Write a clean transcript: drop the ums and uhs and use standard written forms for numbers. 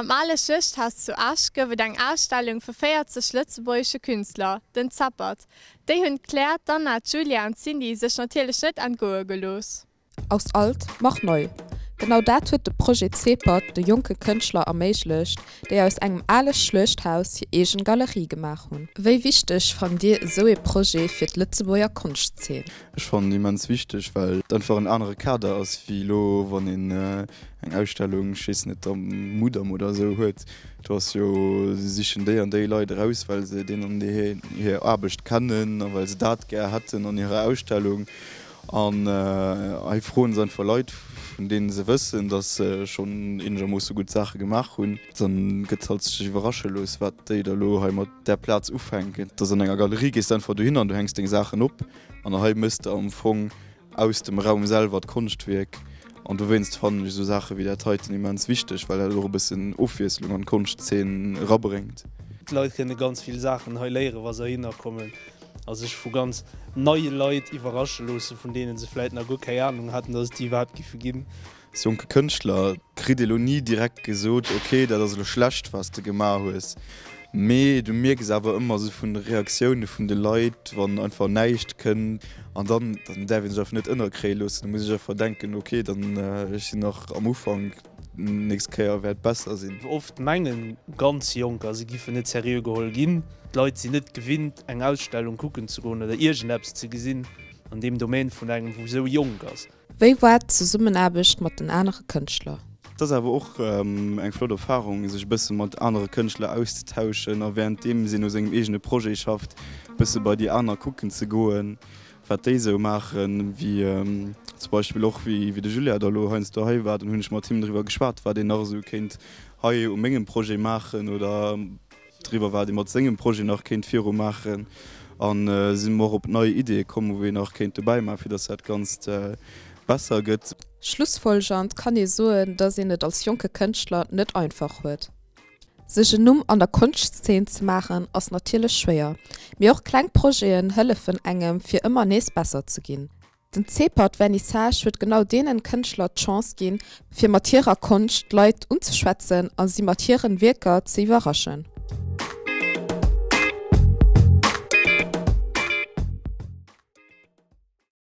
Am ale Schluechthaus zu Esch gouf et eng Ausstellung vu 40 lëtzebuergesche Künstler, den Zappert. Déi hunn d'Claire, d'Anna, d'Julia an d'Cindy sech natierlech net entgoe gelooss. Aus alt mach neu. Genau dat huet de Projet Zepert de jonke Kënschtler erméiglecht, déi aus engem ale Schluechthaus hir eegen Galerie gemaach hunn. Wéi wichteg fannt Dir esou ee Projet fir d'Lëtzebuerger Konschtzeen? Ech fannen immens wichteg, well et einfach en anere Kader ass wéi elo wann een eng Ausstellung, ech weess net, am Mudam oder esou huet. Do ass jo, se sichen déi an déi Leit eraus, well se deen an déi hir Aarbecht kennen a well se dat gär hätten an hirer Ausstellung. An hei froen se einfach Leit, vun deene se wëssen, datt se schonn eenegermoosse gutt Saache gemaach hunn. Dann gëtt halt sech iwwerrasche looss, wat déi da lo hei mat där Plaz ufänken. Et ass an enger Galerie, gees de einfach dohin an du hänks deng Saachen op. An hei mëss de am Fong aus dem Raum selwer d'Konschtwierk. An dowéinst fannen ech esou Saache wéi dat heiten immens wichteg, well dat och e bëssen Ofwiesslung an d'Konschtzeen erabréngt. D'Leit kënne ganz vill Saachen hei léieren, wa se heihinner kommen a sech vu ganz neie Leit iwwerrasche loossen, vun deene se vläit nach guer keng Anung haten, dass et déi iwwerhaapt giffe ginn. Als jonke Kënschtler kritt ee lo ni direkt gesot, ok, dat ass elo schlecht, wat s de gemaach hues. Mee du mierks awer ëmmer esou vun de Reaktioune vun de Leit, wann einfach näischt kënnt. An dann, dann däerf ee sech einfach net ënnerkréie loossen. Da muss ech einfach denken, ok, dann ech sinn nach am Ufank, d'nächst Kéier wäert besser sinn. Oft mengen ganz Jonker, se giffen net seriö geholl ginn. D'Leit sinn net gewinnt, eng Ausstellung kucken ze goen oder iergendeppes ze gesinn an deem Domaine vun engem, wou esou jonk ass. Wéi war d'Zesummenaarbecht mat den anere Kënschtler? Et ass awer och eng flott Erfarung, sech e bësse mat anere Kënschtler auszetauschen a wärenddeems een u sengem eegene Projet schafft, e bësse bei déi aner kucken ze goen, wat déi esou maachen. Wéi zum Beispill och wéi de Julien da lo heiansdo hei war, dann hunn ech mat him driwwer geschwat, wat een nach esou kéint hei u mengem Projet maachen oder driwwer wat ee mat sengem Projet nach kéint viru maachen an si mer och op nei Ideeë komm wou een nach kéint dobäi maachen fir dass dat Ganzt besser gëtt. Schlussfolgernd kann ee soen, dass een et als jonke Kënschtler net einfach huet. Sech en Numm an der Konschtzeen ze maachen ass natierlech schwéier, mee och kleng Projeten hëllefen engem fir ëmmer nees besser ze ginn. Den Zepert Vernissage huet genau deenen Kënschtler d'Chance ginn, fir mat hirer Konscht d'Leit unzeschwätzen a si mat hiren Wierker ze iwwerraschen.